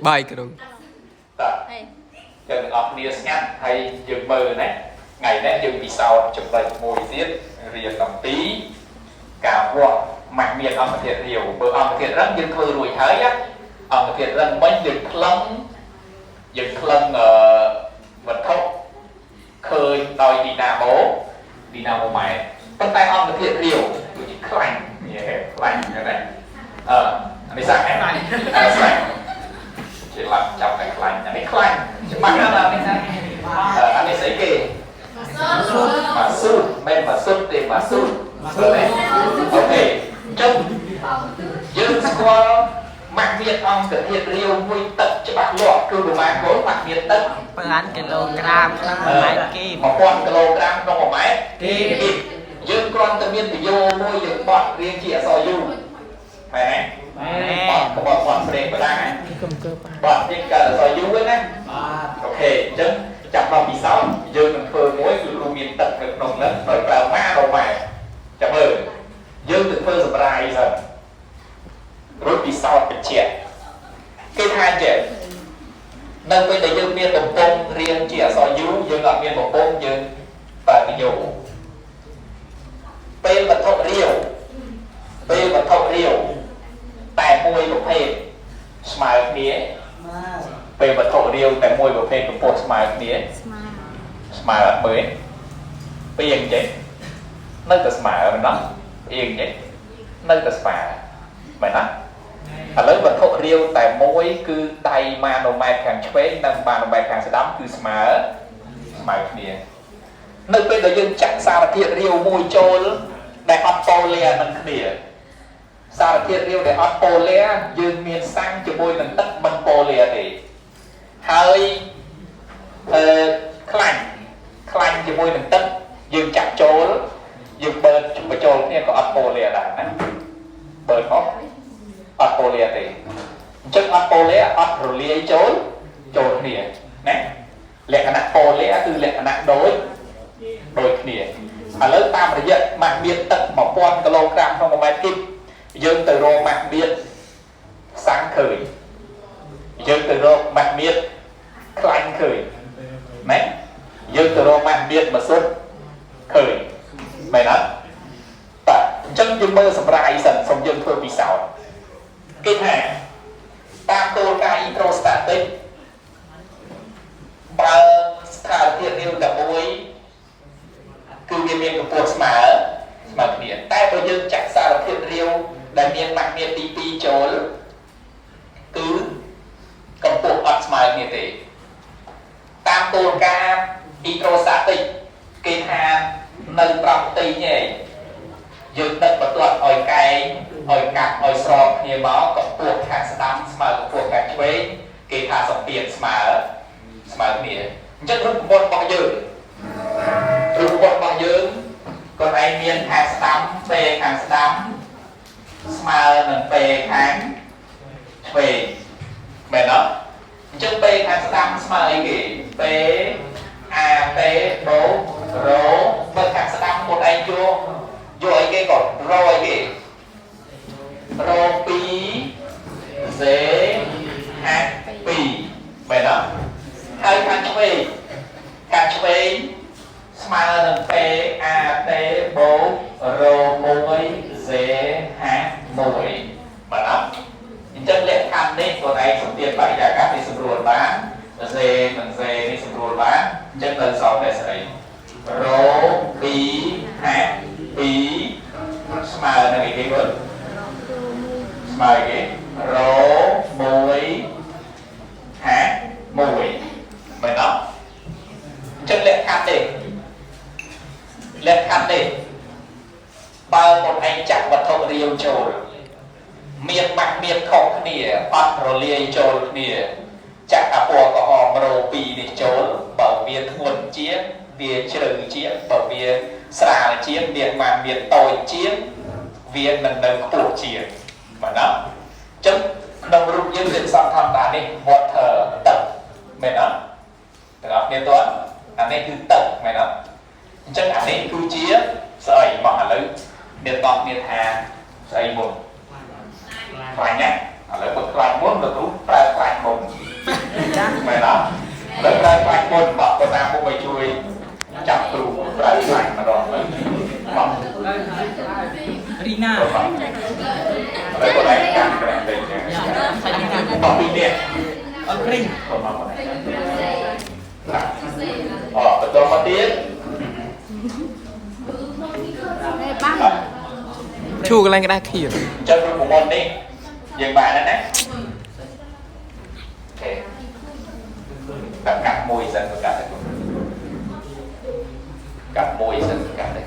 បាយគ្រូ តើយើងទាំងអស់គ្នាស្ងាត់ហើយយើងមើលណាថ្ងៃនេះយើងពិសោធន៍ចំណុចមួយទៀតរៀនអំពីការវាស់ម៉ាស់មានអង្គធាតុរាវបើអង្គធាតុរឹងយើងធ្វើរួចហើយណាអង្គធាតុរឹងមិញយើងថ្លឹងយើងថ្លឹងអឺវត្ថុឃើញដោយឌីណាម៉ូឌីណាម៉ូម៉ែត្រប៉ុន្តែអង្គធាតុរាវដូចជាខ្លាញ់យេខ្លាញ់ហ្នឹងណាអឺអានេះសាក់ហ្នឹងអានេះសាក់ ជាឡាប់ចាប់តែខ្លាញ់អានេះខ្លាញ់ច្បាស់ណាស់អានេះណាអានេះស្អីគេម៉ាស៊ូតមិនម៉ាស៊ូតទេម៉ាស៊ូតអូខេអញ្ចឹងយើងស្គាល់ម៉ាក់មានអង្គធាតុរាវមួយទឹកច្បាស់លាស់គឺប្រមាណគោលម៉ាក់មានទឹក 1000គីឡូក្រាមក្នុង1ម៉ែត្រគីប 1000គីឡូក្រាមក្នុង1ម៉ែត្រគីបយើងគ្រាន់តែមានប្រយោគមួយយើងបត់រៀងជាអក្សរ U មែនទេ មែ ប ន ត់បត់បត់ស្រេកបដាបាទយើងកើតអក្សរ U ហ្នឹងណាបាទអូខេអញ្ចឹងចាប់ដល់ពិសោធន៍យើងនឹងធ្វើមួយគឺគ្រូមានទឹកនៅក្នុងហ្នឹងដោយប្រើម៉ាដល់ម៉ែចាំមើលយើងទៅធ្វើសម្រាយសិនរួចពិសោធន៍បញ្ជាក់គេថាចេះនៅពេលដែលយើងមានបំពង់រៀងជាអក្សរ U យើងអត់មានបំពង់យើងប្រើប្រយោគពេលវត្ថុរាវពេលវត្ថុរាវ តែមួយប្រភេទស្មើគ្នាពេលវត្ថុរាវតែមួយប្រភេទកម្ពស់ស្មើគ្នា ស្មើ ស្មើអត់មើលពីអញ្ចឹងនៅតែស្មើមិនដល់ពីអញ្ចឹងនៅតែស្មើមែនណាឥឡូវវត្ថុរាវតែមួយគឺដៃម៉ាណូម៉ែត្រខាងឆ្វេងនិងម៉ាណូម៉ែត្រខាងស្ដាំគឺស្មើស្មើគ្នានៅពេលដែលយើងចាក់សារធាតុរាវមួយចូលដែលអត់ប៉ូលានឹងគ្នា សារធាតុរាវដែលអត់ប៉ូលាយើងមានសាំងជាមួយនឹងទឹកមិនប៉ូលាទេហើយអឺខ្លាញ់ខ្លាញ់ជាមួយនឹងទឹកយើងចាក់ចូលយើងបើកបញ្ចូលគ្នាក៏អត់ប៉ូលាដែរណាបើកមកអត់ប៉ូលាទេអញ្ចឹងអត់ប៉ូលាអត់រលាយចូលចូលគ្នាណាលក្ខណៈប៉ូលាគឺលក្ខណៈដូចដូចគ្នាឥឡូវតាមរយៈម៉ាស់មានទឹក1000គីឡូក្រាមក្នុង1ម៉ែត្រគីប យើងទៅរកម៉ាស់មៀតសាំងឃើញយើងទៅរកម៉ាស់មៀតខ្លាញ់ឃើញណាយើងទៅរកម៉ាស់មៀតម៉ាស៊ុតឃើញមែនអត់បាទអញ្ចឹងយើងមើលសម្រាយសិនសូមយើងធ្វើពិសោធន៍គេថាតាមគោលការណ៍អ៊ីត្រូស្តាទិកបើស្ថានភាពរាវតែមួយគឺវាមានកម្ពស់ស្មើស្មើគ្នាតែបើយើងចាក់សារធាតុរាវដែលមានម៉ាស់មានទី2ចូលគឺកម្ពស់អត់ស្មើគ្នាទេតាមគោលការណ៍អ៊ីត្រូស្តាទិកគេថានៅត្រង់ទីនេះយើងដឹកបន្ទាត់ឲ្យកែងឲ្យកាត់ឲ្យស្របគ្នាមកកម្ពស់ខាងស្ដាំស្មើកម្ពស់ខាងឆ្វេងគេថាសម្ពាធស្មើស្មើគ្នាអញ្ចឹងរូបមន្តរបស់យើងរូបមន្តរបស់យើងគាត់ឯងមានខាងស្ដាំពេខាងស្ដាំស្មើនឹងពេខាងឆ្វេងមែនអត់អញ្ចឹងពេខាងស្ដាំស្មើអីគេពេអាតេបូរ៉ូបើខាងស្ដាំគាត់ឯងយកយកអីគេក៏រ៉ូអីគេរ៉ូ2សេហា2មែនអត់ហើយខាងឆ្វេងខាងឆ្វេងស្មើនឹង P A T បូករ៉ូ1សេហា1បាទអត់អញ្ចឹងលក្ខខណ្ឌនេះខ្លួនឯងសម្ពាធបរិយាកាសនេះសម្រួលបានសេនិងសេនេះសម្រួលបានអញ្ចឹងនៅសល់តែស្អីរ៉ូ2ហា2ស្មើនឹងអីគេវិញស្មើអីគេរ៉ូ1ហា1មែនអត់អញ្ចឹងលក្ខខណ្ឌនេះលក្ខខណ្ឌនេះបើខ្លួនឯងចាក់វត្ថុរាវចូលមានម៉ាស់មានខុសគ្នាអត់រលាយចូលគ្នាចាក់អាពណ៌ក្រហមរ៉ូ2នេះចូលបើវាធ្ងន់ជាងវាជ្រៅជាងបើវាស្រាលជាងមានម៉ាស់មានតូចជាងវានឹងនៅខ្ពស់ជាងបាទណាអញ្ចឹងក្នុងរូបយើងវាសំធម្មតានេះ water ទឹកមែនអត់ទាំងអស់គ្នាតើអានេះគឺទឹកមែនអត់អញ្ចឹងអានេះគឺជាស្អីមកឥឡូវមានតគ្នាថាស្អីមុនខ្លាញ់ណាឥឡូវបើខ្លាញ់មុនលោកគ្រូប្រើខ្លាញ់មុន រីណា ឥឡូវគាត់ឯងកាន់ក្រាស់ពេក សាច់ណា អស់ពីនេះ អត់ព្រីង គាត់មកមកអូបន្តមកទៀត ឈូកន្លែងក្តារខៀវ ចឹងរូបមន្តនេះយើងបានហើយណាអូខេកាត់មួយសិនកាត់ទៅកាត់មួយសិនកាត់ទៅ